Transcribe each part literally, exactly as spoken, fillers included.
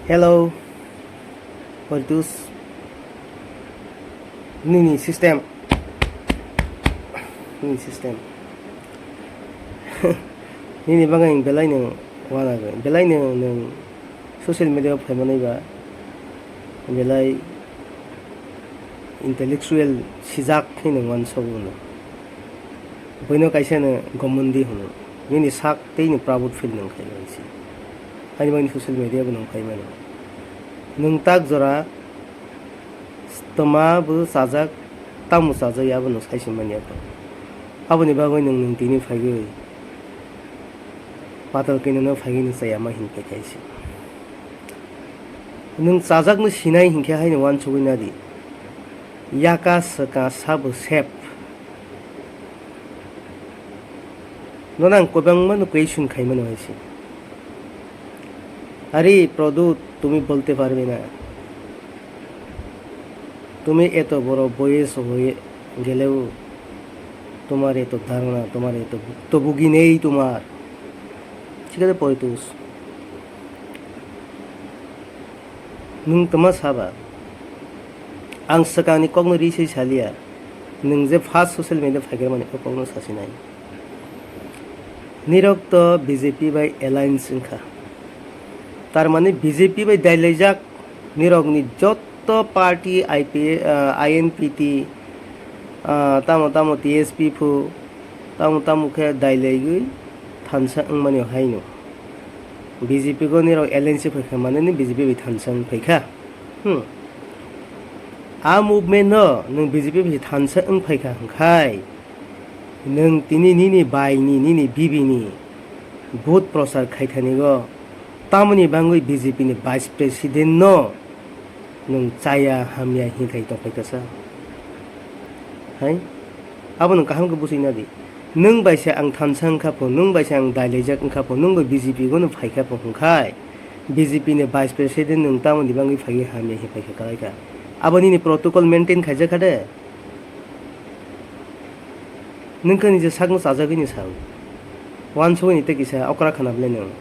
Hello, Poritus. Nini system. Nini system. Nini bagwi ang belai no uanagwi. Belai no nwng social media o phaimanwi ba belai intellectual sijak khe nwng uansogo hwno. Buino kaisa no gomondi hwno. Nini sak tei no proud feel nwng khai bai se. Ani bagwi social media bo nwng phai mano. Nwng tak jora twma bo chajak, tamo chajak ya bo nwng sai se manya kho. Aboni bagwi nwng, nwng tini phaigwi patal kino no phaigwi nwng chaya ma hin phaikha se. Nwng chajakno sinai hinkhe haino uansugwi nadi. Yaka swka sabo sep. Nono ang kwbangma no question khaimano hai se. Are Pradyut, তুমি বলতে পারবে না? তুমি এত বড় বয়স হয়ে গেলেও তোমার এত ধারণা, তোমার এত ভুক্তভোগী নেই তোমার। ঠিক আছে, Poritus. Nwng twma saba? Ang swkangni kokno ri se saliya. Nwng je first social media phaikarmani o kokno sasinai. Nirok to B J P bai alliance wngkha. Tar mane B J P bai dailaijak nirokni jotto party I P, ah, I N P T, ah, tamo tamo T S P phu, tamo tamo khe dailaigwi thansa wngmani haino. B J P go nirok alliance phaikha mane ni B J P bai thansa wngphaikha. Hmm. A movement no nwng B J P bai thansa wngphaikha hwnkhai, nwng tini nini baini, nini bibini vote prochar khaithanigo, tamoni bangwi B J P ni Vice President no nwng chaya hamya hinthai tongphaikha sa? Hai? Abo nwng kaham khe buchwi nadi. Nwng bai se ang thansa wngkha pho, nwng bai se ang dailaijak wngkha pho, nwng bai B J P gono phaikha pho hwnkhai, B J P ni Vice President nwng tamoni bangwi phaiwi hamya hinphaikha kalaikha. Abo nini protocol maintain khaijakha de? Nwng khe nini sakno chajagwi ni sao. Uansugwi ni tei kisa okra khana bwle nwng.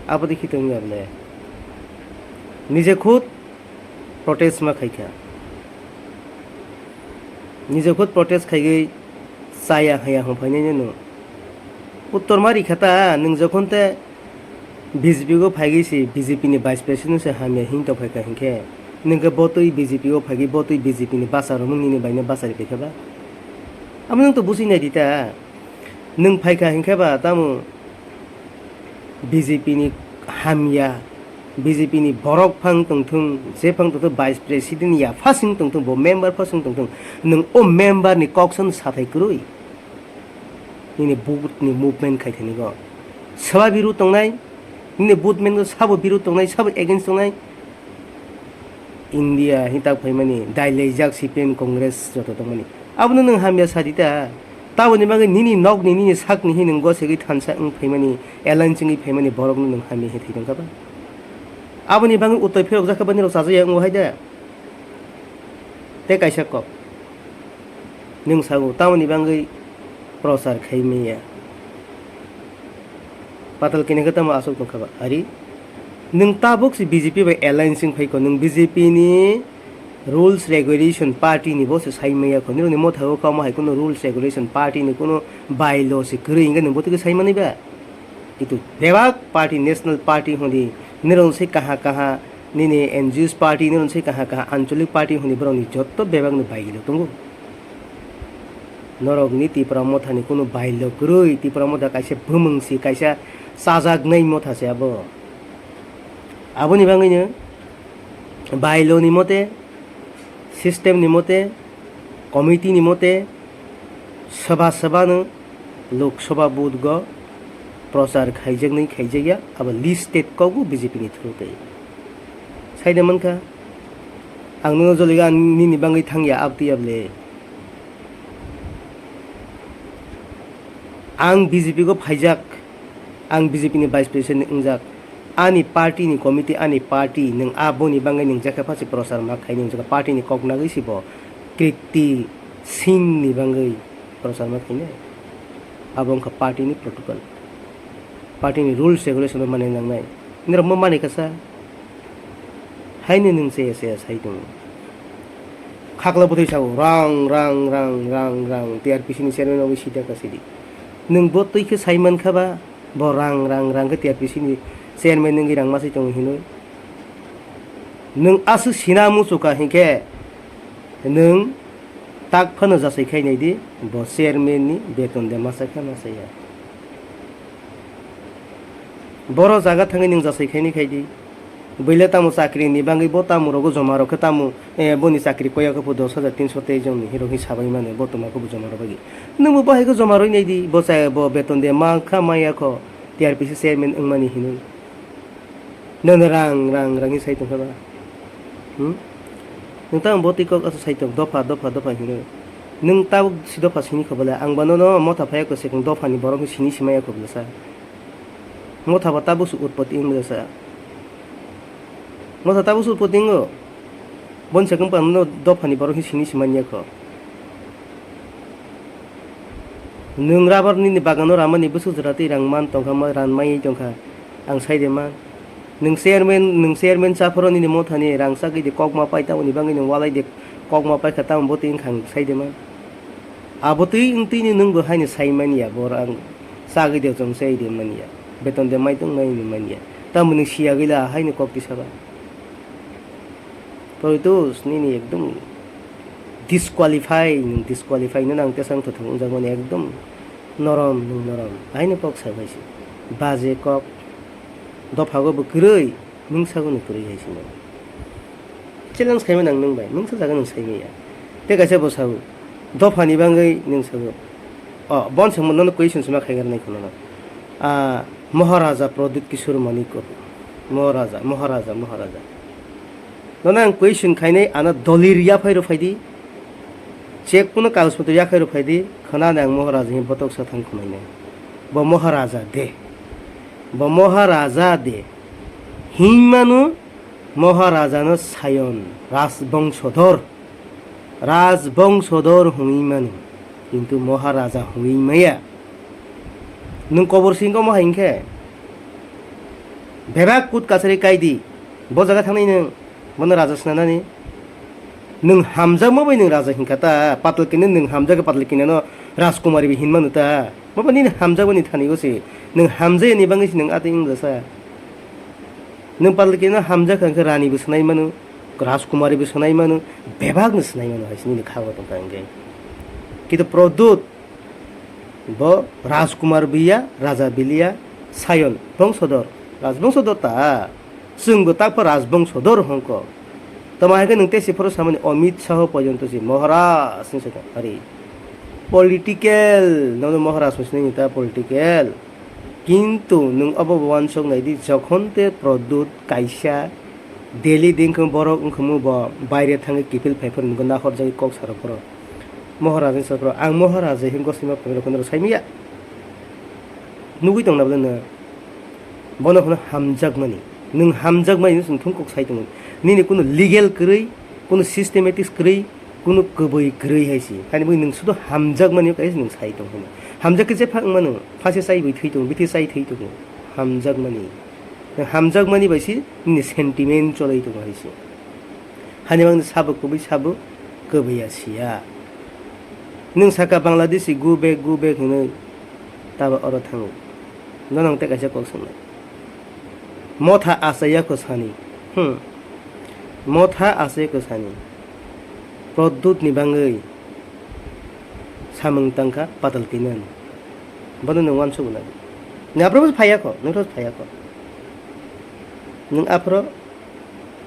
Abo tei khitung ya bwle. Nije khud protest ma khaikha. Nije khud protest khaigwi chaya haya hwnphainai nwng. Uttor ma rikha ta nwng jokhon te B J P o phaigwi se B J P ni Vice President se hamya hing tongphaikha hinkhe, nwng khe botwi B J P o phaigwi botwi B J P ni basa romwi nini baino basa riphaikha ba? Amo nwng to buchwi nai di ta. Nwng phaikha hinkhe ba tamo B J P ni hamya, B J P ni borok phang tongthung, je phang tongthung, Vice President ya phasing tongthung, bo member phasing tongthung, nwng o member ni kok sano sathai kwrwi. Nini vote ni movement khai thani go. Saba biru tongnai, nini vote men go sabo biru tongnai, sabo against tongnai. India hitak phaimani, dailaijak C P M Congress joto tongmani. Abono nwng hamya sadi ta. Taboni bagwi nini nokni, nini sakni hi nwng gosegwi thansa wng phaimani, alliance wngwi phaimani borokno nwng hamya hi thai tongkha ba? Aboni bagwi utoi phirok jakha bani rok chajaya wngo hai da? Tei kaisa kok. Nwng sago, tamoni bagwi prochar khai manya. Patal kini khe tamo aswk tongkha ba? Ari, nwng tabuk se B J P bai alliance wng phaikho, nwng B J P ni rules regulation party ni bo se sai manya kho, nini motha o kamo hai kuno rules regulation party ni kuno bylaw se kwrwi hwnkhe nwng bo twi sai manwi ba? Itu bebak party, National Party hwndi, nirok se kaha kaha, nini N G Os party, nirok se kaha kaha, Anchalik Party hwndi borokni jotto bebakni bylaw tongo. Norokni Tipra Mothani kunu bylaw kwrwi, Tipra Motha kaisa bumung si, kaisa chajaknai motha se abo. Aboni bagwino bylaw ni mote, system ni mote, committee ni mote, soba sobano Lok Sabha vote go prochar khaijaknai khaijakya, abo listed kogo B J P ni through tei. Saida mankha, ang nono joliga nini bagwi thangya abtwi able. Ang B J P go phaijak, ang B J P ni Vice President wngjak, ani party ni committee, ani party, nwng aboni bagwi nwng jakha pha se prochar ma khaini wngjak, party ni kok nagwi se bo Kriti Singh ni bagwi prochar ma khainai. Abo wngkha party ni protocol, party ni rules regulation no manwi nangnai. Norok mo mani kasa. Haini nwng chaya chaya sai tongo. Khakla bwtwi sao, rang, rang, rang, rang, rang, T R P C ni chairman rogwi sida ka sidi. Nwng bo twi khe sai man kha ba, bo rang, rang, rang khe T R P C ni chairman wngwi rang masai tongo hinwi. Nwng aswk sina muchukha hinkhe, nwng tak phano jasai khai nai di, bo chairman ni beton de masa khe masa ya. Boro jaga thangwi nwng jasai khaini khai di. Buile tamo chakri ni bangwi bo tamo rogo joma rok khe tamo, eh, boni chakri koya khe pho dos hajar tinso tei jon ni hirok hi sabai mano bo toma khe bo joma rok bagwi. Nwng bo bahai khe joma rwi nai di, bo cha-, bo beton de ma kha maya kho, T R P C chairman wngmani hinwi. Nwng rang, rang, rang hi sai tong kha ba? Hmm? Nwng tamo bo twi kok aswk sai tong, dopha, dopha, dopha hinwi. Nwng tabuk si dopha sini kho bwle, ang ba nono motha phaiya kwswk, nwng dopha ni borok hi sini si maya kho bwle sa. Motha ba tabuk se utpoti wng bwle sa. Motha tabuk se utpoti wngo. Boni sakang pano dopha ni borok hi sini si manya kho. Nwng rubber nini bagano ramani bwswk jora twi rang man tongkha, ma-, ran maiwi tongkha. Ang sai de man. Nwng chairman, nwng chairman chaphoro nini motha ni rang chagwi de kok ma pai, tamoni bangwi nwng walai de kok ma pai kha, tamo bo twi wngkha ang sai de man. Abo twi wng twi ni nwng bo haino sai manya, bo rang chagwi de chong sai de manya. Beton de mai tong mai ni manya. Tamo nwng siya gwi la haino kok tisa ba. Proitus nini ekdom disqualify, nwng disqualify no nang tesang thothong wngjakmani ekdom norom, nwng norom. Haino kok sai bai se. Baje kok. Dophago bo kwrwi, mungsago no kwrwi hai se nwng. Challenge khaima nang nwng bai, mungsa jaga nwng sai manya. Tei kaisa bo sao, dophani bangwi nwng sao. O, bon se nono question sima khai nai kheno. Ah, Maharaja Pradyut Kishore Manikya. Maharaja, Maharaja, Maharaja. Nono ang question khainai, ano dolil yaphai rw phaidi. Check kuno kagoj potro yakhai rw phaidi. Khwnani ang Maharaja hini botok sa thang khwnainai. Bo Maharaja de. Bo Maharaja de. Hinmano Maharaja no Sayon, Rajbongso dhor. Rajbongso dhor hwnwi mano, kintu Maharaja hwnwi maya. Nwng kobor singko mo hai hinkhe? Bebak kut kasari kaidi. Bo jaga thangnai nwng, bono raja swnanani. Nwng hamjakma bai nwng raja hinkha ta, Patalkina nwng hamjakhe Patalkina no Rajkumari bai hinmano ta. Bo nini hamjakmani thani o se. Nwng hamjakya ni bangwi se nwng atwi wng jasa. Nwng Patalkina no hamjakha hinkhe Rani bo swnai mano. Rajkumari bo swnai mano, bebak no swnai mano hai se nini kha o tongkha hinkhe. Kintu Pradyut bo Rajkumar biya, Raja biliya, Sayon, bongsodur, Rajbongsodur ta. Chwng bo takpha Rajbongsodur hwnkha. Tamo hai khe nwng tei se phoro samani Amit Shah porjonto se Maharaj ni sakha ari. Political, nono Maharaj hwnwi sini ta political. Kintu nwng obo bo uansuk nai di, jokhon te Pradyut kaisa Delhi di wngkha borok wngkhamu bo baire thangwi kiphil phai phano nwngkha nahorjagwi kok sarok phoro. Mohorajani sarok phoro, ang Mohoraj hai hwnwi gosima phai rok phano sai manya. Nugwi tong na bwle no? Bono phano hamjakmani. Nwng hamjakmani no chwng thung kok sai tongo. Nini kunu legal kwrwi, kunu systematics kwrwi, kunu kwbwi kwrwi hai se. Haini bagwi nwng sudo hamjakmani kaisa nwng sai tong phano. Hamjak khe jepha wngmano, phase chaiwi thwi tongo, bithi chai thwi tongo. Hamjakmani. Nwng hamjakmani bai se nini sentiment cholwi tongo hai se. Hani bagwi sabo kwbwi sabo kwbwi ya siya. Nwng saka Bangladeshi go back, go back hwnwi tabo oro thango. Nono ang tei kaisa kok swngnai. Motha achaiya kho sani. Hmm. Motha achaiya kho sani. Pradyut ni bangwi samung tangkha Patalkina. Bono nwng uansuk nai. Nwng aphuru phaiya kho, nwng phuru phaiya kho. Nwng aphuru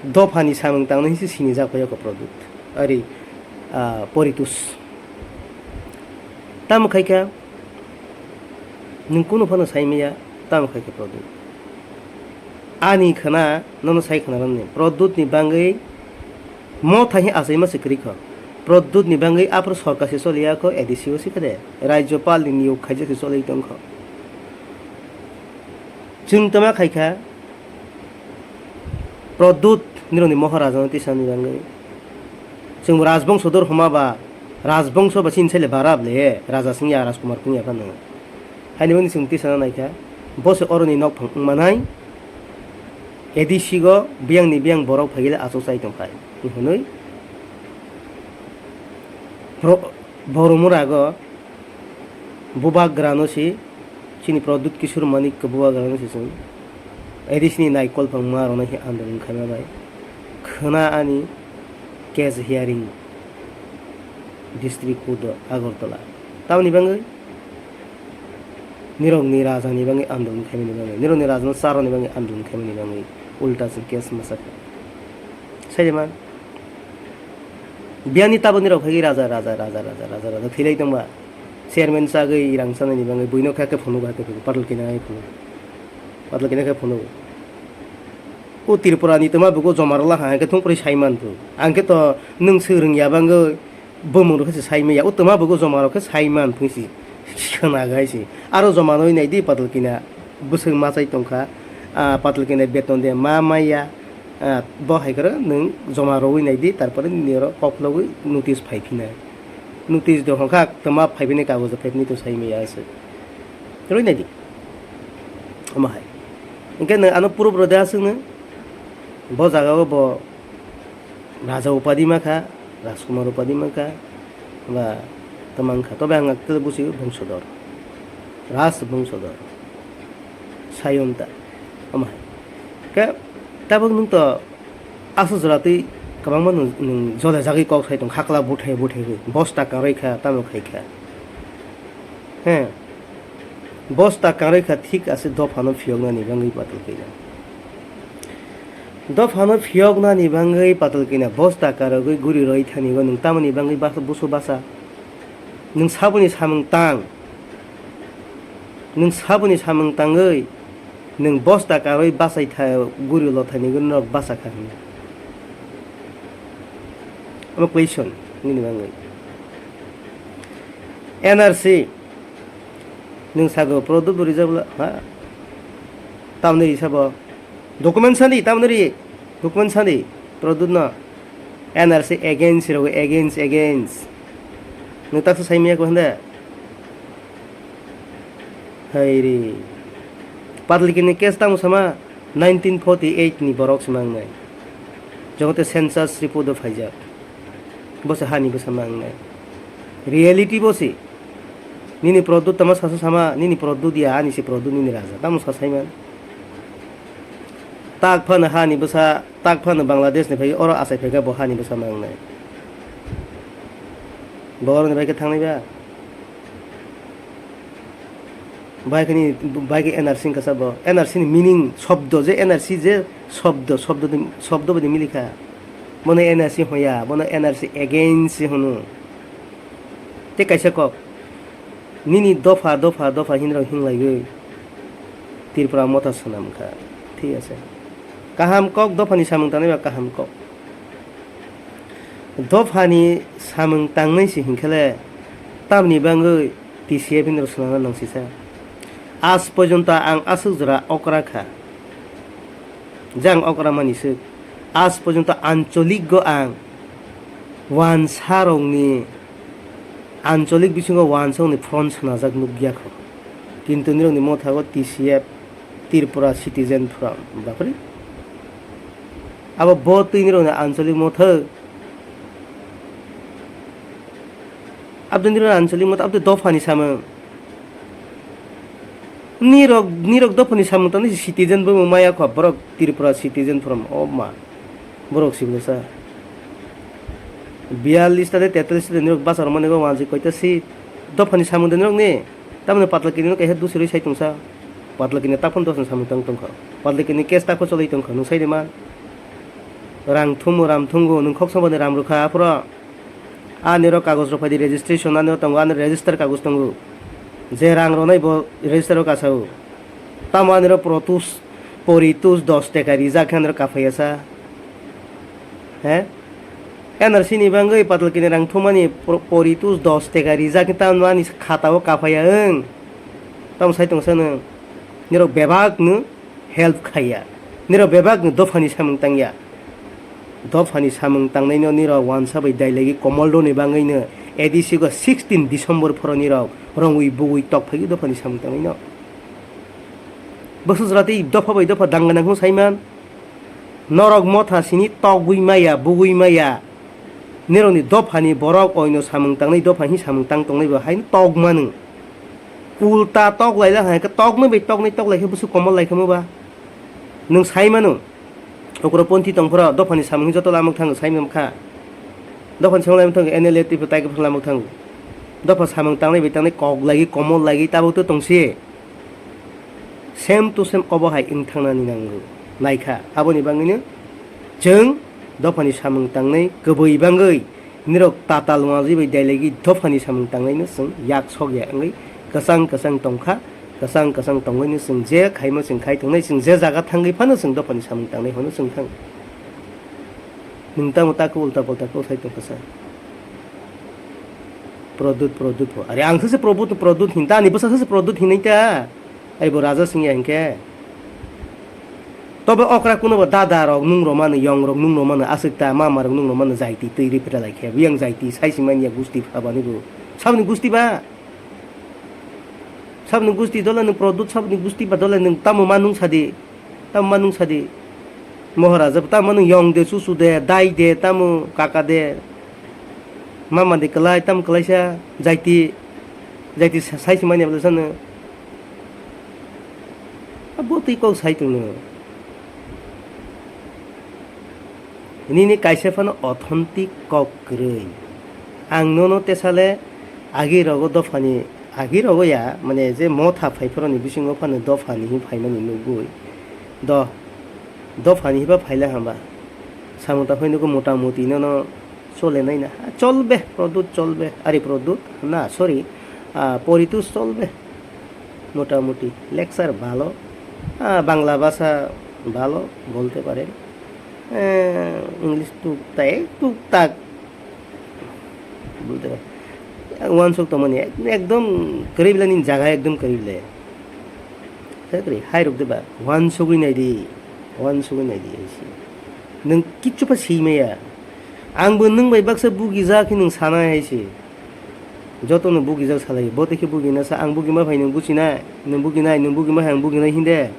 dophani samung tangnai hinse sinijak phaiya kho Pradyut. Ari, ah, Poritus. Tamo khai kha, nwng kunu phano sai manya, tamo khai kha Pradyut. Ani khwna, nono sai khwna rwmani. Pradyut ni bangwi Motha hi achaima se kwrwi kho. Pradyut ni bangwi aphuru sorkar se choliya kho, A D C o se khe de. Rajyapal ni niyok khaijak se choli tong kho. Chwng tama khai kha Pradyut nirok ni Moharaja no tisa ni bangwi. Chwng bo Rajbongso dor homa ba, Rajbongso ba chini sai le bara ble, Raja sing ya, Rajkumar pung ya phano. Haini bagwi chwng tisa na nai kha, bo se oro ni nok phang wng manai. A D C go biyang ni biyang borok phai le achuk chai tong phai. Hinwi Boro-, Boromura go Bubagra no si, chini Pradyut Kishore Manik ko Bubagra no si chwng A D C ni naikol phang ma rwna hi andolon khaima bai. Khwna ani case hearing District Court o Agartala. Tamoni bangwi nirokni raja ni bangwi andolon khaimani bangwi, nirokni raja no charwni bangwi andolon khaimani bangwi ulta chwng case ma sakha. Sai man. Biyani tabuk nirok phai raja, raja, raja, raja, raja, raja thwilai tongba. Chairman chagwi rang chanani bangwi buino kha khe phunugo, hakhe phunugo, patal kina hai phunugo. Patal kina khe phunugo. O Tripura ni twma bugo joma rwla ha, hwnkhe thung kwrwi sai man phu. Ang khe to nwng swk rwngya bangwi bumung rok khe se sai manya. O twma bugo joma rok khe sai man phu si khwna gai si. Aro joma nwi nai di patal kina bwswk machai tong kha. Ah, patal kina beton de ma maya. Ah, bo hai kwrwi nwng joma rwui nai di, tarpore nini oro kok nugwi notice phai phinai. Notice de hwnkha twma phai phini kagojo phai phini to sai manya se. Rwui nai di. Omo hai. Hwnkhe nwng ano proof rw de aswk nw. Bo jaga o bo raja upadi ma kha, rajkumar upadi ma kha, ba twma wng kha. Tobe ang akhe busi bongso dor. Raj bongso dor. Sayonta. Omo hai. Khe tabuk nwng to aswk jora twi kwbangma nwng, nwng jole jagwi kok sai tong kha, khakla buthai buthai wi. Bosta karwi kha, tamo khai kha. He. Bosta karwi kha thik ase dophano phiyoknani bangwi patal kina. Dophano phiyoknani bangwi patal kina bosta karogwi guri roi thani go nwng tamoni bangwi bas-, busu basa. Nwng saboni samung tang. Nwng saboni samung tangwi nwng bosta karwi bachai tha guri lo thani go norok basa kha hwnwi. Omo question nini bangwi. N R C nwng sago Pradyut bo rijak bwla ha? Tamni risa bo. Document sani, tamni ri. Document sani. Pradyut no. N R C against rok, against, against. Nwng taksa sai maya ko hwnda? Hai ri. Patal kini case tamo sama nineteen forty eight ni borok se mangnai. Jogote census report o phaijak. Bo se hani bwsa mangnai. Reality bo se. Nini Pradyut tama sasa sama, nini Pradyut ya, ani se Pradyut nini raja. Tamo sasai man. Tak phano hani bwsa, tak phano Bangladesh ni phai oro achai phaikha bo hani bwsa mangnai. Bo oroni bai khe thangnai ba? Bai khe ni, bai khe N R C wngkha sabo. N R C ni meaning, shobdo je N R C je shobdo, shobdo ni, shobdo bai ni milikha. Bono N R C hoya, bono N R C against se hwno. Tei kaisa kok, nini dopha, dopha, dopha hinwi rok hinglaiwi Tripura motha swnam kha. Thik ase. Kaham kok, dophani samung tangnai ba kaham kok. Dophani samung tangnai se hinkhe le tamni bangwi T C F hinwi rok swnamna nang sisa. Aaj porjonto ang aswk jora okra kha. Je ang okra mani swk. Aaj porjonto ancholigo ang wansarokni, ancholik bisingo wansarokni front swnajak nukya kho. Kintu nirokni mothago T C F, Tripura Citizen Forum, bapre. Abo bo twi nirokni ancholik mothok. Abdo nirokni ancholik mothok, abdo dophani samung. Nirok, nirok dophani samung tangwi citizen bo maya kho, borok Tripura citizen from, o ma, borok sibwsa. Biyallis ta de tetris ta de nirok bachar mani go wansi koita si dophani samung de nirok ni, tamni patlaki ni kaisa dusirwi sai tongsa, patlaki ni taphon dophani samung tang tongkha, patlaki ni case taphon cholwi tongkha, nwng sai de man, rang thumu ram thungu, nwng khok sabo ni ram rwkha aphro. Ani ro kagoj rok phaidi registration, ani ro tongo, ani register kagoj tongo. Je rang ronai bo register o kasao. Tamo ani ro protus, poritus dos teka rijak khe ani ro kaphaiya sa. He? N R C ni bangwi patal kini rang thumani pro-, poritus dos teka rijak khe tamo ani khata o kaphaiya wng. Tamo sai tong sa nwng. Nirok bebak no help khaiya. Nirok bebak no dophani samung tangya. Dophani samung tangnaino nirok wansa bai dailagi Komol Roni bangwino A D C go sixteen December phoro nirok rongwi bugwi tok phaiwi dophani samung tangnaino. Bwswk jora tei dopha bai dopha danga nangkhe saiman. Norok motha sini togwi maya, bugwi maya. Nirokni dophani borok oino samung tangnai, dopha hi samung tang tongnai bo haino tokmano. Ulta toklaila hai khe toknai bai toknai toklai khe bwswk komol lai khe mo ba? Nwng sai mano. Okro ponthi tong phoro dophani samung hi joto lamuk thango sai mano kha. Dophani samung lamuk thango N L A twi phai tai phai lamuk thango. Dopha samung tangnai bai tangnai kok lagi komol lagi tabuk to tongsi. Same to same obo hai wng thangnani nango, naikha. Aboni bagwino chwng dophani samung tangnai kwbwi bangwi nirok tatal wngwi bai dailagi dophani samung tangnaino chwng yak sok ya wngwi kwchang kwchang tongkha, kwchang kwchang tongwino chwng je khaima chwng khai tongnai, chwng je jaga thangwi phano chwng dophani samung tangnai hwnwi chwng thang. Nwng tamo tako ulta polta kok sai tongkha sa? Produt, produt bo. Are ang sese produt, produt hin ta, ani bwsa sese produt hinwi ta. Ai bo raja singya hinkhe. Tobe okra kuno bo dada rok nung romano, yong rok nung romano, aswk ta mama rok nung romano, jaiti twi ri peta lai khe. Biyang jaiti sai si manya gusti phabani bo. Sabni gusti ba? Sabni gusti dole nwng produt, sabni gusti ba dole nwng tamo ma nung sadi? Tamo ma nung sadi? Moharaja tamo ma nung yong de, susu de, dai de, tamo kaka de, mama de kwlai, tamo kwlaisa, jaiti, jaiti sa-, sai si manya bwsano. Abo twi kok sai tongno. Nini kaisa phano authentic kok kwrwi. Ang nono tesale agi rogo dophani, agi rogo ya, mane je motha phai phoroni bisingo phano dophani hi phaimani nugui. Do, dophani hiba phaila hamba. Samung ta phai nugo mota moti nono chole nai na. Cholbe, produt cholbe. Are produt? Na, sorry. Ah, poritus cholbe. মোটামুটি লেকচার ভালো, আহ, বাংলা ভাষা ভালো বলতে পারেন, আহ, ইংলিশ টুকটাক, এই টুকটাক বলতে পারেন। Uansuk tongmani ek-, ekdom kwrwi bwlai nini jaga ekdom kwrwi bwlai. Khe kwrwi hai rwk de ba, uansugwi nai di, uansugwi nai di hai se. Nwng kichu pha swi maya. Ang bo nwng bai baksa bugi jak khe nwng sanai hai se. Jotono bugijak salai, bo tei khe bugina sa, ang bugima phai nwng buchinai, nwng buginai, nwng bugima hai ang buginai hinde.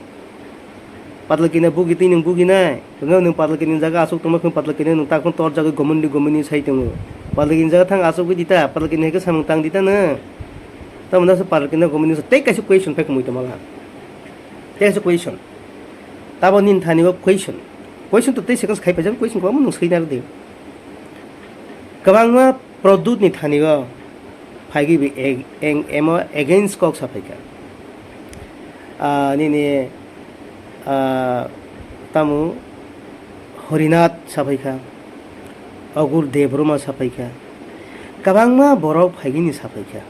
Patla kina bugi tei nwng buginai, nwng nwng patla kini jaga asuk tongma khwng patla kini nwng takon tor jagwi gomoni gomoni sai tongo. Patla kini jaga thang asuk di ta, patla kini hai khe samung tang di ta nwng. Tamo nasa patla kini gomoni sa tei kaisa question phai khe mui tongma la. Tei kaisa question. Tabo nini thani o question. Question to tei seconds khai paijak, question kwbangma nwng swina rwdi. Kwbangma Pradyut ni thani o phaigwi bo ag-, eng-, emo against kok saphaikha. Ah, nini, ah, tamo Horinath saphaikha, Agur Debbarma saphaikha, kwbangma borok phaigwi ni saphaikha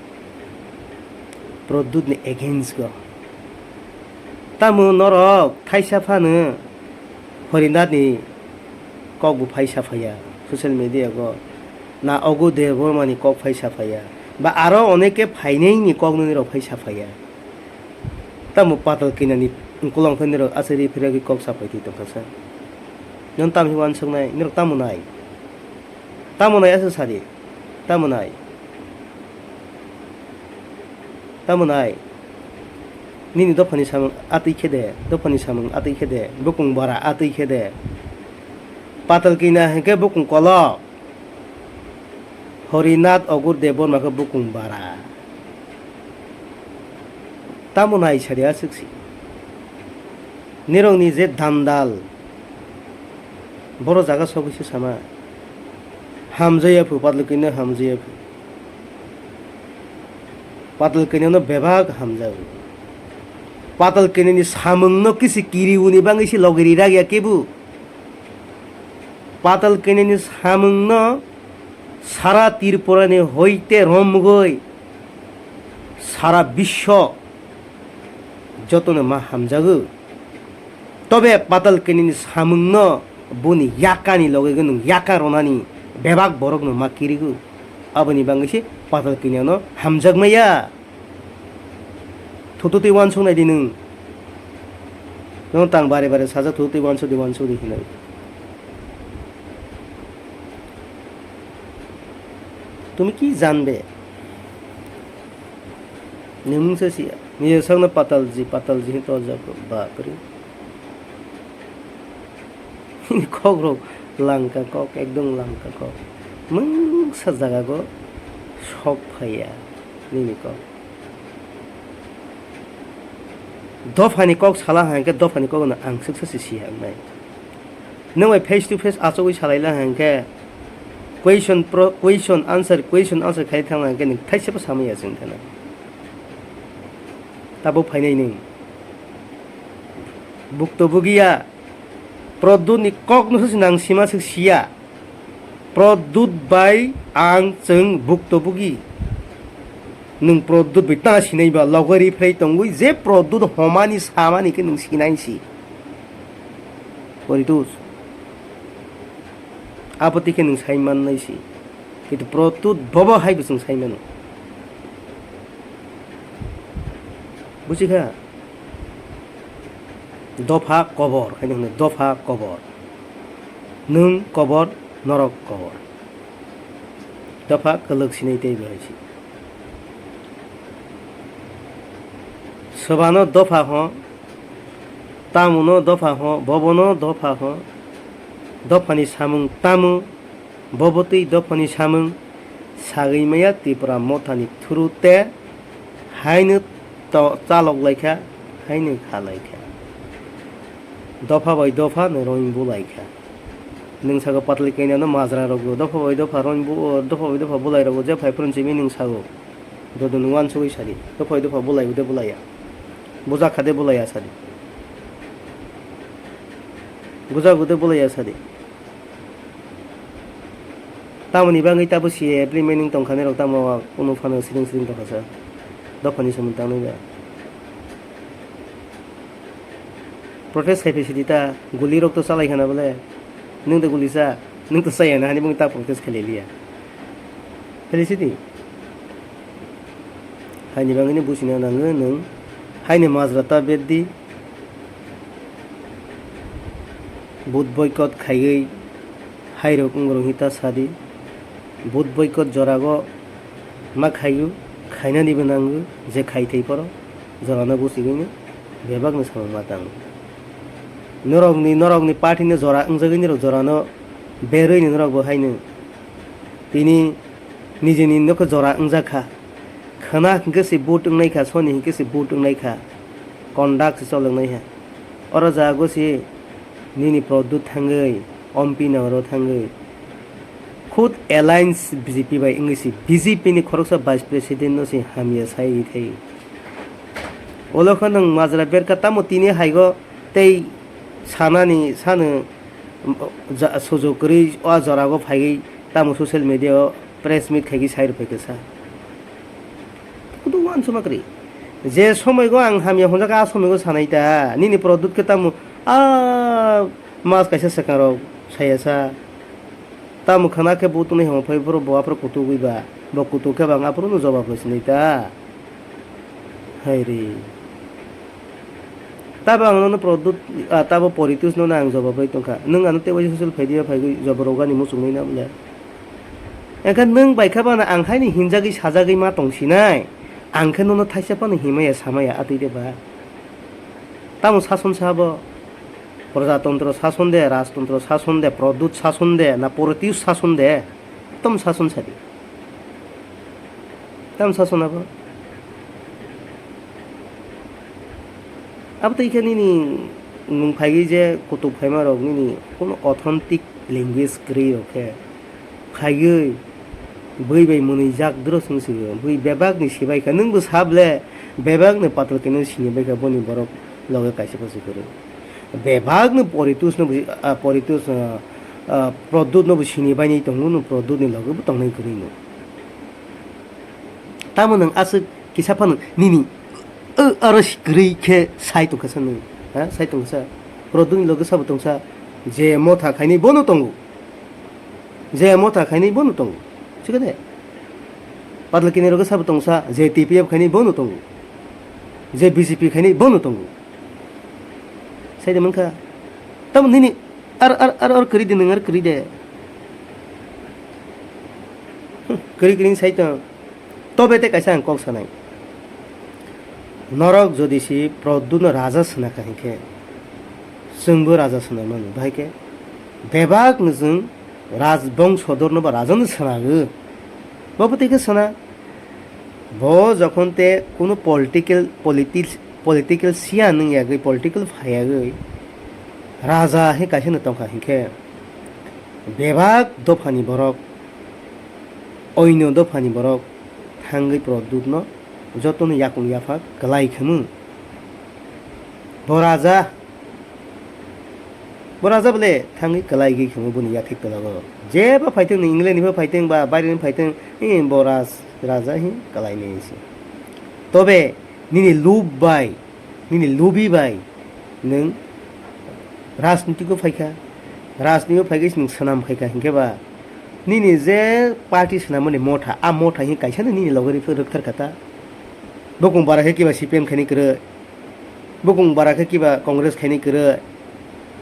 Pradyut ni against go. Tamo norok thaisa phano Horinath ni kok bo phai saphaiya social media go, na Agur Debbarma ni kok phai saphaiya, ba aro oneke phainai ni kok nini rok phai saphaiya. Tamo Patal Kanya ni ukulong phai nini rok asari phiragwi kok saphai twi tongkha sa. Nini tamo uansuknai, nini rok tamo nai? Tamo nai asa sadi? Tamo nai? Tamo nai? Nini dophani samung atwi khe de, dophani samung atwi khe de, bukung bara atwi khe de. Patal Kanya hinkhe bukung kolok. Horinath Agur Debbarma khe bukung bara. Tamo nai sadi aswk si. Nirokni je dandal, boro jaga sogwi se sama. Hamjaya phu, Patal Kanya hamjaya phu. Patal Kanya no bebak hamjago. Patal Kanya ni samung no kisi kiriuni bangwi se logiri ragya kebu. Patal Kanya ni samung no sara Tripura ni hoite romgwi sara biswo jotono ma hamjago. Tobe Patal Kanya ni samung no boni yaka ni loge gwnung yaka ronani bebak borok no ma kirigo. Aboni bangwi se Patal Kanya no hamjakmaya. Thututwi uansuk nai di nwng. Nwng tang bare bare sajak thututwi uansuk di, uansuk di hinwi. তুমি কি জানবে? Nwng mungsa siya. Nini sakno Patalji, Patalji hin torjak bapre. Nini kok rok langka kok, ekdom langka kok. Mungsa jaga go sok phaiya nini kok. Dophani kok sala hangke dophani kok no ang swksa se si hangnai. Nwng bai face to face achugwi salai la hangke question pro-, question answer, question answer khai thang hangke nwng thaisa bo samaya chwng thana. Tabuk phainai nwng. Buktobugiya. Pradyut ni kok no se nang sima se siya. Pradyut bai ang chwng buktobugi. Nwng Pradyut bai ta sinai ba logo ri phlai tongwi je Pradyut homani samani khe nwng sinai si. Poritus. Abo twi khe nwng sai mannai si. Kintu Pradyut bobo hai bo chwng sai mano. Buji kha? Dopha kobor, hai hwnwi dopha kobor. Nwng kobor, norok kobor. Dopha kwlwk sinai tei bai si. Swbano dopha ho, tamuno dopha ho, bobono dopha ho. Dophani samung tamu, Bo bwtwi dophani samung sagwi maya Tipra mothani thuru tei haino to-, chalok laikha, haino kha laikha. Dopha bai dopha no roing bu laikha. Nwng sago patli kainano majra rokbo dopha bai dopha roing bu, dopha bai dopha bulai rokbo je phai phuru simi nwng sago. Dodo nwng uansugwi sadi. Dopha bai dopha bulai ude bulaiya. Buja khade bulaiya sadi. Buja gude bulaiya sadi. Tamoni bagwi tabo C A A implement wng tongkha nai rok tamo kunu phano siring siring tongkha sa. Dophani samung tangnai ba. Protest khai phaisidi ta, guli rok to chalai khana bole. Nwng de guli cha, nwng to chaya na hani bung ta protest khai liya. Phaisidi. Haini bagwi ni buchina nango nwng. Haini majra ta beddi. Vote boycott khaiwi hairok wng rwnghi ta sadi. Vote boycott jorago ma khaio, khainanibo nango je khai thai phoro jorano buchigwino bebakno samung ma tango. Norokni, norokni party no jora wngjagwi norok jorano berwi ni norokbo haino tini nijini nokho jora wngjak kha. Khwna hinkhe se vote wngnai kha, soni hinkhe se vote wngnai kha, conduct se choloknai kha. Oro jago se nini Pradyut thangwi, Ompi Nagaro thangwi, khud alliance B J P bai wngwi se B J P ni khoroksa vice president no se hamya sai thai. Olo khe nwng majra berka tamo tini haigo tei sanani sano ja-, sujuk kwrwi o jorago phaiwi tamo social media o press meet khaigwi sai rwphai khe sa. Kudu uansukma kwrwi. Je somoi go ang hamya hwnjak, a somoi go sanai ta. Nini Pradyut khe tamo a mas kaisa swkang rok saya sa. Tamo khwna khe bo tongnai hwnba phai borok bo aphuru kutugwi ba. Bo kutuk khe bo ang aphuru no jobab rw sinai ta. Hai re. Tabo ang nono Pradyut, ah, tabo Poritus nono ang jobab rwi tongkha. Nwng ano tei waisa social media phaigwi jobab rwgani muchungwi na bole. Engkha nwng bai kha bana ang haino hinjagwi sajagwi ma tongsinai. Ang khe nono thaisa phano himaya samaya atwi de ba. Tamo sason sabo? Projatantro sason de, rajtantro sason de, Pradyut sason de, na Poritus sason de? Tom sason sadi. Tam sason abo. Abo tei khe nini nwng phaigwi je kutuk phaima rok nini kuno authentic language kwrwi rok khe phaigwi bui bai mwnwi jak dro swng sio. Bui bebak ni sibai kha. Nwng bo sa ble bebak ni patal keno sini bai kha boni borok loge kaisa pasu kwrwi. Bebak no Poritus no bo, ah, Poritus, ah, ah, Pradyut no bo sini bai ni tongo no Pradyut ni loge bo tongnai kwrwi no. Tamo nwng aswk kisa phano nini, o, aro si kwrwi khe sai tongkha sa nwng, ha? Sai tongkha sa. Pradyut ni loge sabo tongsa, je motha khainwi bono tongo. Je motha khainwi bono tongo. Thik ase? Patla kini loge sabo tongsa, je T P F khainwi bono tongo. Je B J P khainwi bono tongo. Sai de mankha. Tamo nini ar, ar, ar, ar kwrwi de nwng ar kwrwi de. Hmm, kwrwi kwrwi sai tong. Tobe tei kaisa ang kok sanai. Norok jodi si Pradyut no raja swnaka hinkhe, chwngbo raja swnai mano. Bahai khe Bebak no chwng rajbongso dorno ba rajano swnagwi. Bo bwtwi khe swnag. Bo jokhon te kunu political, politics, political siya nung yagwi, political phai yagwi, raja he kaisa no tongkha hinkhe bebak dophani borok, oino dophani borok thangwi Pradyutno jotono yakung yapha kwlai khamu. Bo raja, bo raja bole thangwi kwlai gwi khamu boni yathek tola go. Jeba phaithwng ni England ni phaithwng ba baire ni phaithwng, eh, bo raj-, raja hi kwlai ni si. Tobe nini lub bai, nini lubi bai nwng rajnitiko phaikha, rajnitiko phaikhe nwng swnam phaikha hinkhe ba nini je party swnamani motha, a motha hi kaisa no nini loge rwkthar kha ta. Bukung bara khe kiba C P M khaini kwrwi, bukung bara khe kiba Congress khaini kwrwi,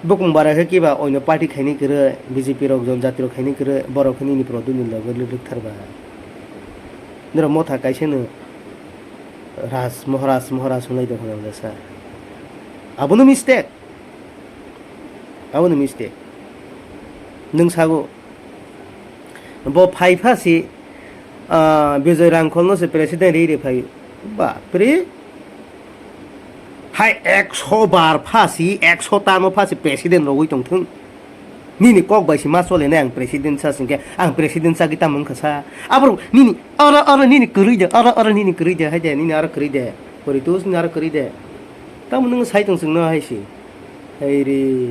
bukung bara khe kiba oino party khaini kwrwi, B J P rok, Jon Jati rok khaini kwrwi, borok khe nini Pradyut ni loge rwkthar ba. Norok motha kaisa no Raj, Maharaj, Maharaj hwnlai tongkha na sa. Abono mistake. Abono mistake. Nwng sago. Bo phai pha si, ah, Bijoy Rangkholno se president ri ri phai. Bapre. Hai ekso bar pha si, ekso tamo pha si president rogwi tongthung. Nini kok bai se ma chole nai ang president sa singkhe, ang president sa gita mung kha sa. Aborok nini oro, oro nini kwrwi de, oro, oro nini kwrwi de, hai de, nini aro kwrwi de. Poritus nini aro kwrwi de. Tamo nwng sai tong chwngno hai se. Hai re.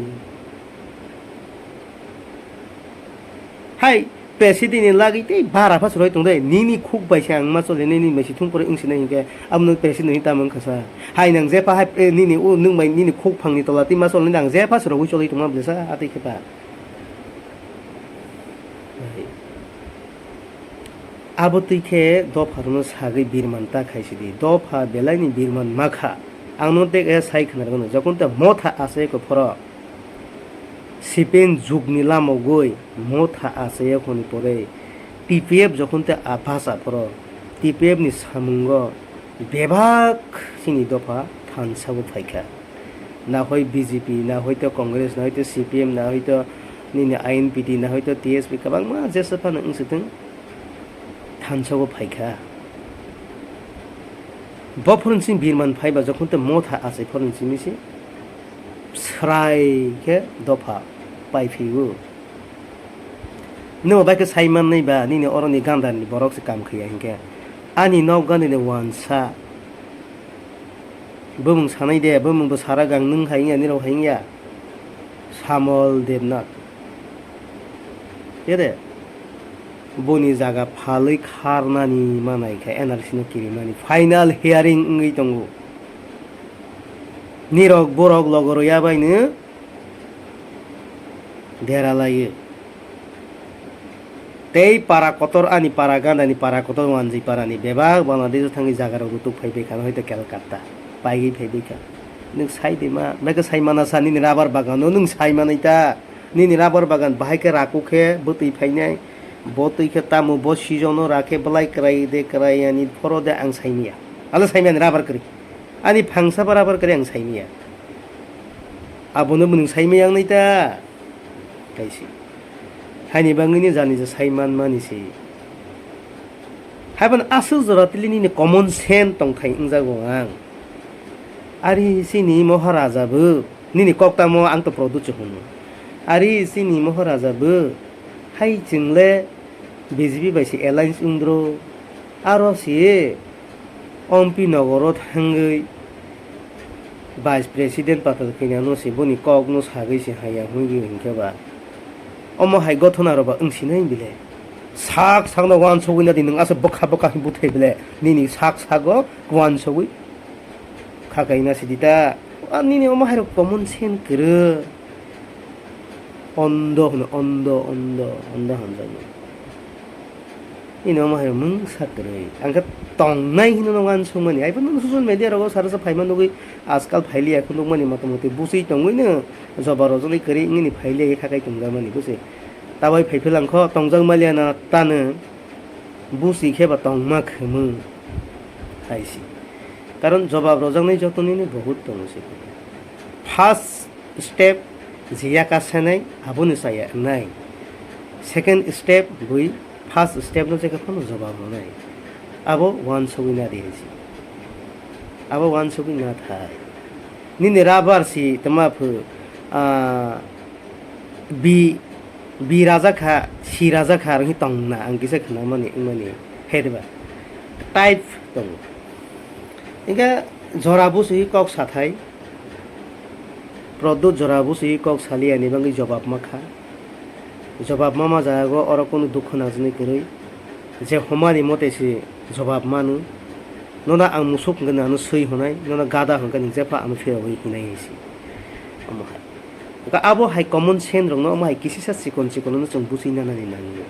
Hai, president ni lagwi tei bara pha se roi tong de. Nini khuk bai se ang ma chole nini bai se thung pore wng sinai hinkhe, amo nwng president ni tamo wng kha sa. Hai nang je pha hai, eh, nini o nwng bai nini khuk phang ni tola tei ma chole nang je pha se rogwi choli tong ma bwle sa, atwi khe pha. Abo twi khe dopha rwno sagwi birman ta khai sidi. Dopha belai ni birman ma kha. Ang no tek e sai khna rwno. Jokhon te motha asai ko phoro. C P M jug ni lama goi motha asai khoni pore. T P F jokhon te a bhasa phoro. T P F ni samungo bebak chini dopha thansa bo phai kha. Na hoi B J P, na hoi to Congress, na hoi to C P M, na hoi to nini I N P T, na hoi to T S P, kwbangma jesa phano wng sitwng thansa bo phai kha. Bo phoro chini birman phai ba jokhon te motha asai phoro chini se srai khe dopha pai phio. Nwng bai khe sai mannai ba, nini oroni gandani borok se kam khaiya hinkhe. Ani nok gandini wansa. Bumung sanai de, bumung bo sara gang nwng hai wngya, nirok hai wngya. Samol Debnath. Khe de? Boni jaga phalwi kharnani manai khe N R C no kirimani. Final hearing wngwi tongo. Nirok borok logo rwya baino dera laio. Tei para kotor, ani para ganda ni para kotor, Wanjwi para ni bebak Bangladesh o thangwi jaga rok rutuk phai bai kha, hoito Calcutta paigwi phai bai kha. Nwng sai de ma, bai khe sai mana sa nini rubber bagan no nwng sai manai ta. Nini rubber bagan bahai khe raku khe bwtwi phainai, bo twi khe tamo bo season o ra khe belai kwrai de kwrai ani phoro de ang sai manya. Alo sai manya rubber kwrwi. Ani phangsa ba rubber kwrwi ang sai manya. Abono bo nwng sai manya wngnai ta. Kaisi. Haini bangwini jani je sai manmani se. Haiban aswk jora tili nini common sense tongthai wngjago ang. Ari chini Maharaja bo nini kok tamo ang to Pradyut se hwnwi. Ari chini Maharaja bo hai chwngle B J P bai se alliance wngdro. Aro se Ompi nogoro thangwi Vice President patal khainano se boni kokno sagwi se haya hwnwi hinkhe ba. Omo hai gothona rok ba wngsinai bile. Sak sakno wansugwi nadi nwng aswk bwkha bwkha hwnwi bwthai bile. Nini sak sago wansugwi kha kaina sidi ta. A nini omo hai rok common sense kwrwi. Ondo hwno, ondo, ondo, ondo hamjakmani. Nini omo hai mungsa kwrwi. Ang khe tongnai hino no wansukmani. Ai phano social media rogo sara sa phaima nugwi ajkal phailiya khe nukmani motamoti busui tongwino joba rojoli kwrwi wngwini phailiya khe khakai tongjakmani busi. Tabai phai philangkho tongjak maliya na tano busi khe ba tongma khwmwi hai si. Karon jobab rojaknai jotonino bohut tongo se. First step je yaka sanai, abono chaya wngnai. Second step bui first step no jekha phano jobab rwnai. Abo uansugwi na di hinsi. Abo uansugwi na thai. Nini rubber si tama phu, ah, bi, bi raja kha, si raja kha, rwnghi tong na, ang kisa khna mani, wngmani, he diba? Type tongo. Hingke jora busi kok sathai, Pradyot jora busi kok saliya ni bagwi jobab ma kha. Jobab ma ma jaga go oro kunu dukhu nangjaknai kwrwi. Je homani mote se jobab manu. Nono ang musuk hwnkhe nano swi hwnai, nono gada hwnkhe nwng jepha ano phirogwi hinai hinsi. Omo hai. Hwnkhe abo hai common sense rokno omo hai kisisa chikon chikon no chwng buchi nanani nango.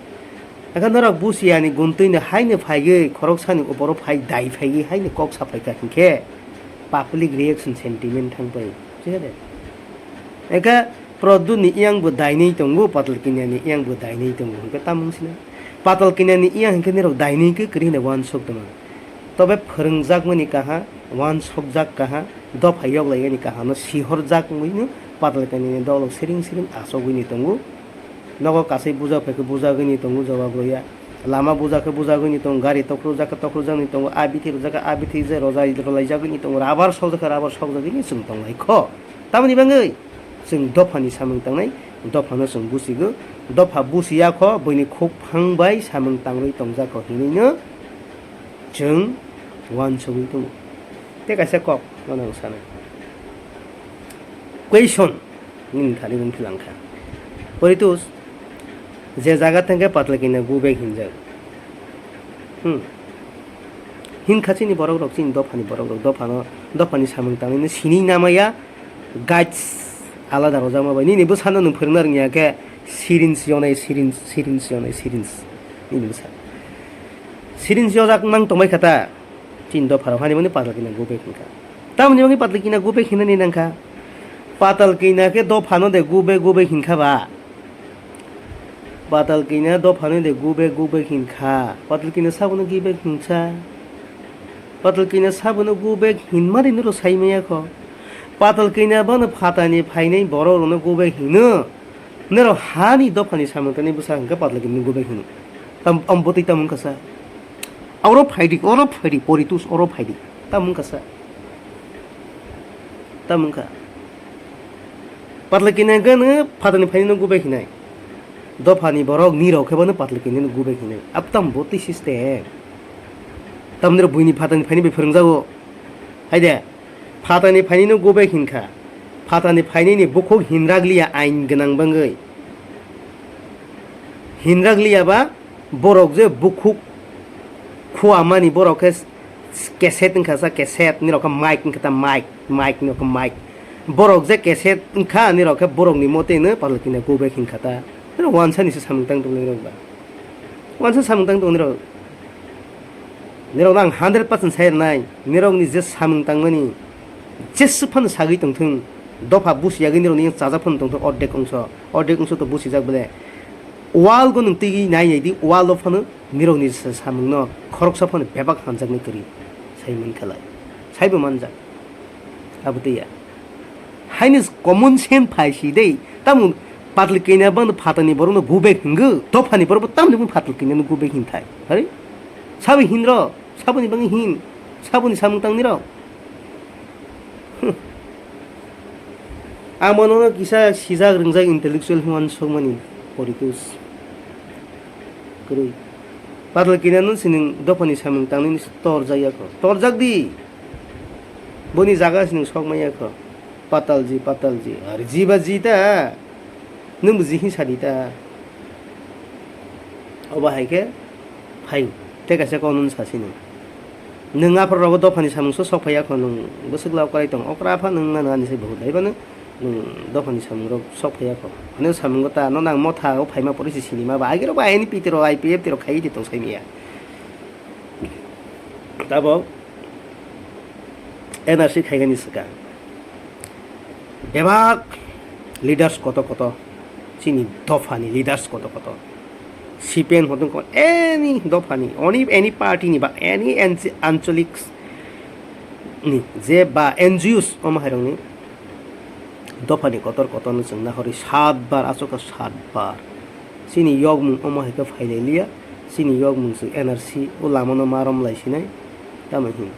Hwnkhe norok buchi ani guntwi no haino phaiwi khoroksani opor o phai dai phaiwi haino kok saphaikha hinkhe public reaction sentiment thangpai. Bujikhade? Hwnkhe Pradyot ni yang bo dainwi tongo, Patal Kanya ni yang bo dainwi tongo hwnkhe tamung sina. Patal Kanya ni yang hwnkhe nirok dainwi khe kwrwi hinwi uansuk tongma. Tobe phwrwngjakmani kaha, uansukjak kaha, dopha yoklaiyani kaha no sihorjak wngwi no Patal Kanya ni dolok siring siring achogwi ni tongo. Nogo kasai buja phaikhe bujagwi ni tongo jawab rwya. Lama buja khe bujagwi ni tongo, gari tokrujak khe tokrujagwi ni tongo, a bithi rwjak khe a bithi je rwjai rwlaijagwi ni tongo, rubber sokjak khe rubber sokjagwi ni chwng tonglaikho. Tamoni bagwi chwng dophani samung tangnai, dophano chwng buchigo, dopha buchiyakho, buini khukphang bai samung tangwi tongjakho hinwino chwng uansugwi tongo. Tei kaisa kok nono ang sanai. Question nini thani wng philang kha. Poritus, je jaga thangkhe Patal Kanya go back hinjak. Hmm. Hinkha chini borok rok, chini dophani borok rok, dophano, dophani samung tangnino sini namaya, guides alada rwjakma bai. Nini bwsano nwng phwrwngna rwngya khe syringe yonai, syringe, syringe yonai, syringe. Nini bwsa. Syringe yojak mang tongbai kha ta. Chini dopha rok hani mani Patal Kanya go back hinkha. Tamoni bagwi Patal Kanya go back hinani nangkha. Patal Kanya khe dophano de go back, go back hinkha ba. Patal Kanya dophano de go back, go back hinkha. Patal Kanya sabono go back hinsa. Patal Kanya sabono go back hinmani noro saimaya kho. Patal Kanya bono phatani phainai borok rokno go back hino. Nero hani dophani samung tani bwsa hwnkhe Patal Kanya go back hino. Tam, am bwtwi tamung kasa. Oro phaidi, oro phaidi, Poritus oro phaidi. Tamung kasa. Tamung kha. Patal Kanya hwnkhe nw phatani phainai no go back hinai. Dophani borok nirok khe bono Patal Kanya no go back hinai. Ab tam bwtwi system. Tamni rok buini phatani phainai bai phwrwngjago. Haide. Phatani phainino go back hinkha. Phatani phainini bukhuk hinrakliya ain gwnang bangwi. Hinrakliya ba borok je bukhuk khuamani borok khe cassette wngkha sa cassette, nirok khe mic wngkha ta mic, mic nirok khe mic. Borok je cassette wngkha nirok khe borokni moteno Patal Kanya go back hinkha ta. Nirok wansani se samung tang tongnai nirok ba. Wansa samung tang tongo nirok. Nirokno ang hundred percent sai rwnai. Nirokni je samung tangmani jeswk phano sagwi tongthung. Dopha busi yagwi nirokni yang chajak phano tongthung, ordek ongso. Ordek ongso to busijak bole. Wall go nwng twi nai nai di, wall o phano nirokni sa-, samungno khoroksa phano bebak hamjaknai kwrwi. Sai mankha lai. Saibo manjak. Abo tei ya. Haino common sense phai si dei. Tamo Patal Kanya bangno phatani borokno go back hingo. Dophani borok bo tamni bung Patal Kanya no go back hin thai. Hari? Sabo hin ro. Saboni bangwi hin. Saboni samung tangni ro. Amo nono kisa sijak ringjak intellectual hwnwi sokmani Poritus. Kwrwi. Patal Kanya no sining dophani samung tangni torjak ya kho. Torjak di. Boni jaga sining sok maya kho. Patalji, Patalji. Ari ji ba ji ta. Nwng bo ji hin sadi ta. Obo hai khe phaio. Tei kaisa kok nwng sa sini. Nwng aphuru rogo dophani samung so sok phaiya kho nwng bwswk la okrai tong. Okra pha nwng nang ani se bahut. Hai phano nwng dophani samung rok sok phaiya kho. Ani samung ta no nang motha o phaima pore se sini ma ba. Agero ba ani P T rok I P F T rok khai di tong sai miya. Tabok N R C khaigani swkang bebak leaders koto koto, chini dophani leaders koto koto, C P M hotung ko any dophani, any, any party ni ba any ancholik ni je ba N G Os omo hairokni Dophani kotor kotorno chwng nahorwi saat bar, aswk khe saat bar. Chini yokmung omo hai khe phailai liya, chini yokmung chwng N R C o lamano ma romlai sinai, tamo hin.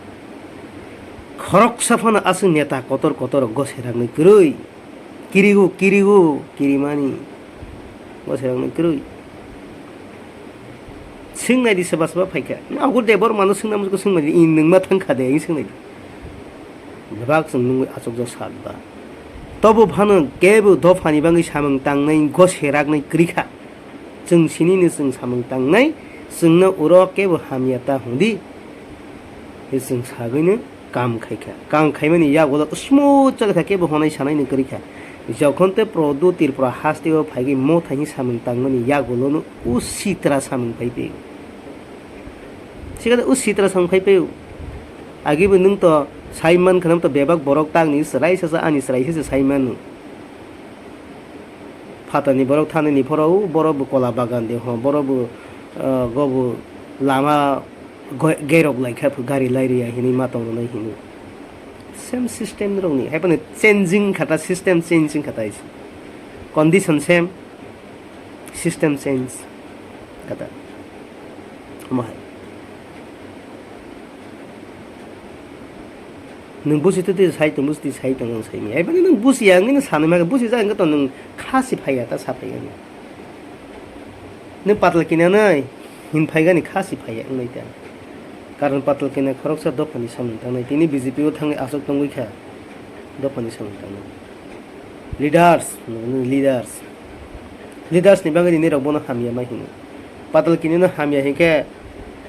Khoroksa phano aswk neta kotor kotor gose raknwi kwrwi. Kirigo, kirigo, kirimani. Gose raknwi kwrwi. Swngnaidi soba soba phaikha. Agur Debbarmano swngna muchukgo swngnaidi, "I nwngma thangkha de?" Swngnaidi. Bebak chwng nungwi achukjak saat ba. Tobo phano kebo dophani bagwi samung tangnai gose raknai kwrwi kha. Chwng sinino chwng samung tangnai, chwngno uro kebo hamya ta hwndi. Chwng sagwino kam khaikha. Kam khaimani yagulo smooth choli kha, kebo honai sanaino kwrwi kha. Jokhon tei Produ Tripura hasteo phaigwi mothaini samung tangmani yagulono usitra samung phai pio. Sikada usitra samung phai pio. Agibo nwng to sai man khana to bebak borok tangni chwrai sasa ani chwrai sasa sai mano. Phatani borok thanini phoro borok bo kola bagan de ho, borok bo, ah, gobo lama Goi-, gairok lai kha phu gari lai rwya hinwi ma tong rwnai hinwi. Same system rokni, hai phano changing kha ta, system changing kha ta isi. Condition same, system change kha ta. Omo hai. Nwng busi twi twi sai tong, busi twi sai tong, nwng sai mi. Hai phano nwng busi ya, nwng sanwi ma busi ja, nwng to nwng kha si phai ya ta, sa phai ya. Nwng patal kinanai hin phaigani kha si phaiya wngnai ta. Karon patal kina khoroksa dophani samung tangnai. Tini B J P o thangwi aswk tongwi kha dophani samung tangnai. Leaders, nwng leaders. Leaders ni bagwi nini rok bono hamya ma hino. Patal kini no hamya hinkhe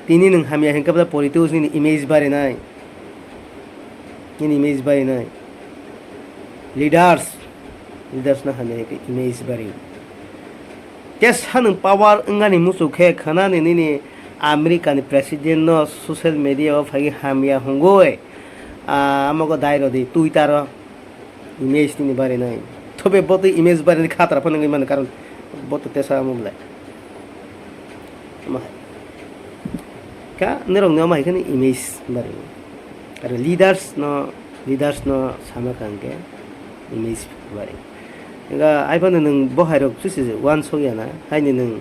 tini nwng hamya hinkhe bwla politics nini image barinai. Nini image barinai. Leaders, leaders no hamya hinkhe image bari. Tesa nwng power wngani muchuk khe khwnani nini America ni president no social media o phai hamya hungui, ah, amo go dai rodi Twitter o image nini barinai. Thobe bo twi image barinai khatra phano wngwi mano karon bo to tesa amo belai. Omo hai. Ka norok ni omo hai kheno image bari. Aro leaders no, leaders no sama kha hwnkhe image bari. Ga ai phano nwng bo hai rok chusi uansuk ya na, haini nwng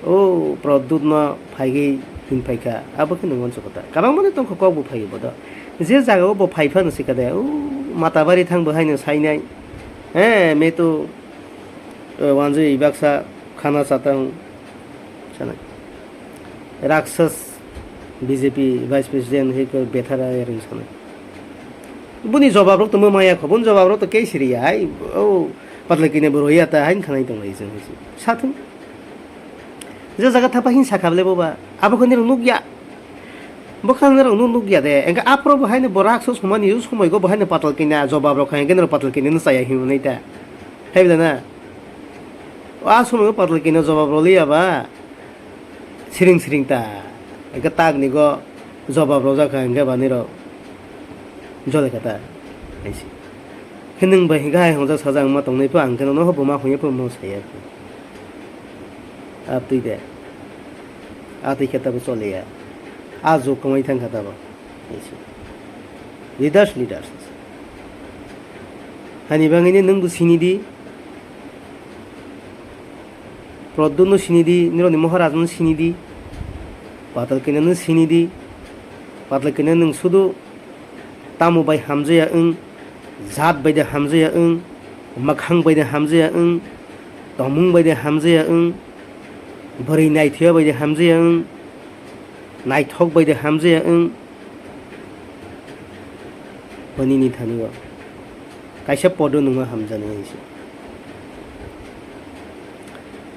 o Pradyut no phaigwi hin phaikha, abo khe nwng uansuk kha ta. Kabang mani tongkha kok bo phaiwi bodo. Je jaga o bo phai phano sikha de, o Matabari thang bo haino sainai. He, me to, o, wanjui baksa khana chatang. Sanai. Raksas B J P Vice President hai khe bethara ring sanai. Buni jobab rok to maya kho, buni jobab rok to kei siri ya, hai, o, patle kine bo roya ta, hain khanai tong lai jeng, hai se. Sathung. Je jaga thapa hin sakha bole boba, abo kho nirok nukya. Bo kha nirok nuk nukya de, engkha aphuru bo haino bo raksa somani, somoi go bo haino patal kina jobab rok kha, engkhe nirok patal kina no chaya hinwi ta. Hai bole na? A somoi go patal kina jobab roliya ba. Siring siring ta, hingke tak ni go jobab rojak kha hingke bani rok jole kha ta, hai se. Khe nwng bai hingke hai hongjak sajak wngma tongnai pho, ang khe nono bo ma hwnwi pho mo saya kho. A twi de, a twi khe tabo chole ya, a jug kwmai thang kha tabo. Leaders, leaders. Hani bangwi nwng bo sini di. Pradyut no sini di, nirok ni Maharaj no sini di. Patal kina no sini di. Patal kina nwng sudu tamo bai hamjaya wng, jat bai de hamjaya wng, mwkhang bai de hamjaya wng, tomung bai de hamjaya wng, bwrwi naithoya bai de hamjaya wng, naithok bai de hamjaya wng. Bo nini thani o kaisa podo nungma hamjani hai se.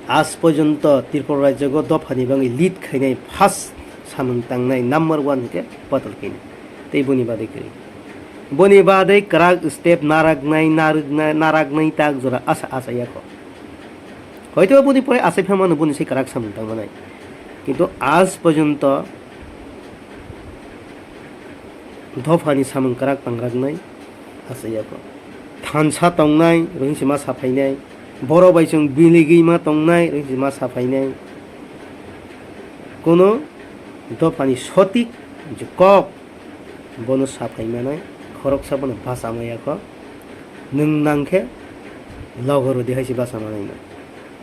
Aaj porjonto Tripura rajyo go dophani bagwi lead khainai first samung tangnai number one hwnkhe Patal kini. Tei boni badai kwrwi. Boni badai kwrak step naraknai, narwknai, naraknai tak jora asa asa yakho. Hoito boni pore asai phamano boni se kwrak samung tangmanai. Kintu aaj porjonto dophani samung kwrak tangraknai asai yakho. Thansa tongnai, rohingsi ma saphainai. Borok bai chwng biligwi ma tongnai, rohingsi ma saphainai. Kono dophani sotik je kok bono saphai manai, khoroksa bono bacha ma yakho. Nwng nang khe logo rwdi hai se bacha manwi no.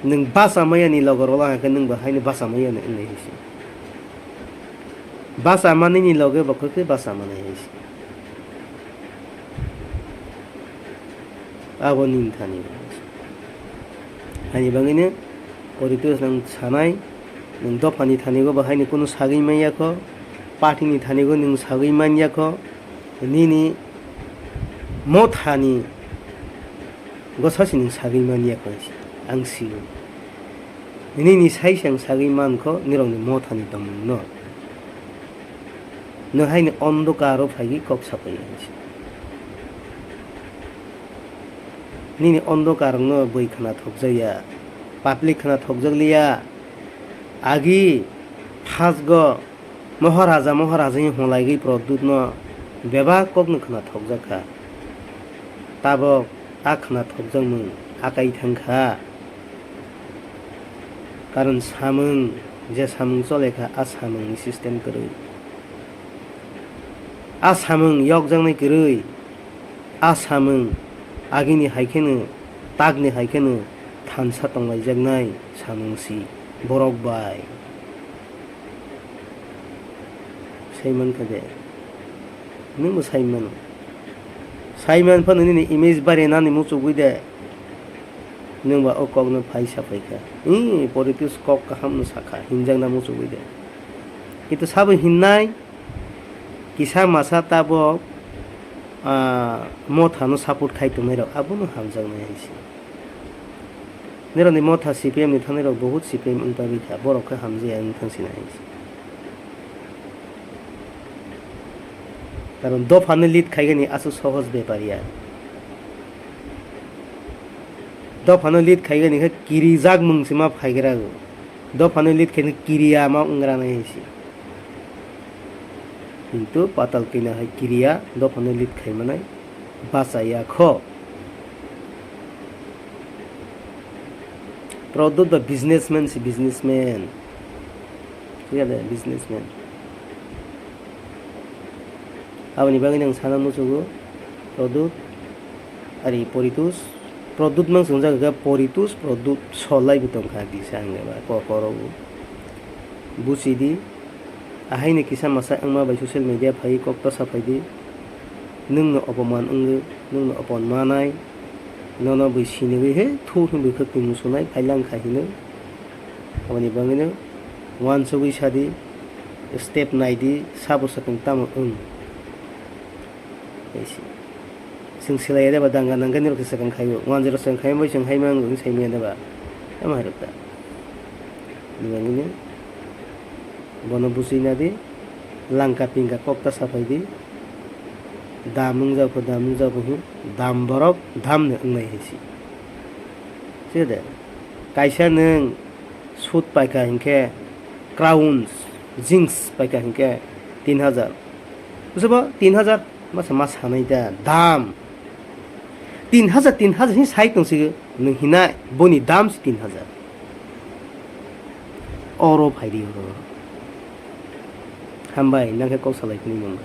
Nwng bacha maya ni logo rwla hwn khe nwng bo haino bacha maya no wngnai hai se. Bacha manwi ni loge bo khe bacha manai hai se. Abo nini thani. Haini bagwi no Poritosh nang sanai, nwng dophani thani go bo haino kunu sagwi manya kho, party ni thani go nwng sagwi manya kho, nini mothani gosasi nwng sagwi manya kho, ang sio. Nini sai se ang sagwi man kho, nirokni mothani tongmung no. Nwng haino ondokaro phaigwi kok sapai ang sio. Nini ondokar no bwi khna thokjakya, public khna thokjakliya, agi phasgo Moharaja, Moharaja hwnlaigwi Pradyut no bebak kokno khna thokjak kha. Tabok a khna thokjakmung akai thang kha. Karon samung, je samung chole kha, a samung ni system kwrwi. A samung yokjaknai kwrwi. A samung agini hai kheno, takni hai kheno thansa tonglaijaknai samung si borok bai. Sai man kha de? Nwng bo sai mano. Sai man phano nini image bare nani muchugwi de. Nwng ba o kok no phai sa phai kha. Ih, Poritosh kok kaham no sakha, hinjakna muchugwi de. Kintu sabo hinnai, kisa masa tabok, ah, motha no support khai tongnai rok, abono hamjaknai hai se. Nirok ni motha C P M ni thani rok bahut C P M wng paiwi kha, borok khe hamjaya wng thang sinai hai se. Karon dopha no lead khai gani aswk sohoj bepar ya. Dopha no lead khai gani khe kirijak mung se ma phai gra o. Dopha no lead khai kiriya ma wng gra nai hai se. Kintu patal kina hai kiriya, dopha no lead khai manai bachaya kho. Pradyut ba businessman se, businessman. Thik ase, businessman. Aboni bagwi nang sana muchugo, Pradyut, ari Poritosh, Pradyut mang swngjak kha, Poritosh, Pradyut solai bo tong kha kisa ang ba ko-, korogo. Buchi di, ahaini kisa masa wngma bai social media phai kok ta sa phai di, nwng no opoman wngwi, nwng no opoman manai, nono bwi sinigwi he thu hinwi khwtwi musunai phai lang kha hinwi. Aboni bagwino uansugwi sadi, step naidi, sabo swkang tamo wng. Chwng silai ya de ba danga danga nirok se swkang khaio. Uanjaro swkang khaima bai chwng haima wng sai manya de ba. Tamo hai rok ta. Aboni bagwino bono bujui nadi, langka pingka kok ta saphai di. Dam wng jabo, dam wng jabo hin, dam borok, dam ni wngnai hai si. Side, kaisa nwng suit paikha hinkhe, Crown jeans paikha hinkhe tin hajar. Bujibo? Tin hajar masa ma sanai da dam. Tin hajar, tin hajar hin sai tong si nwng hinai, boni dam si tin hajar. Oro phai di oro. Hambai, nang khe kok salai phini nwng.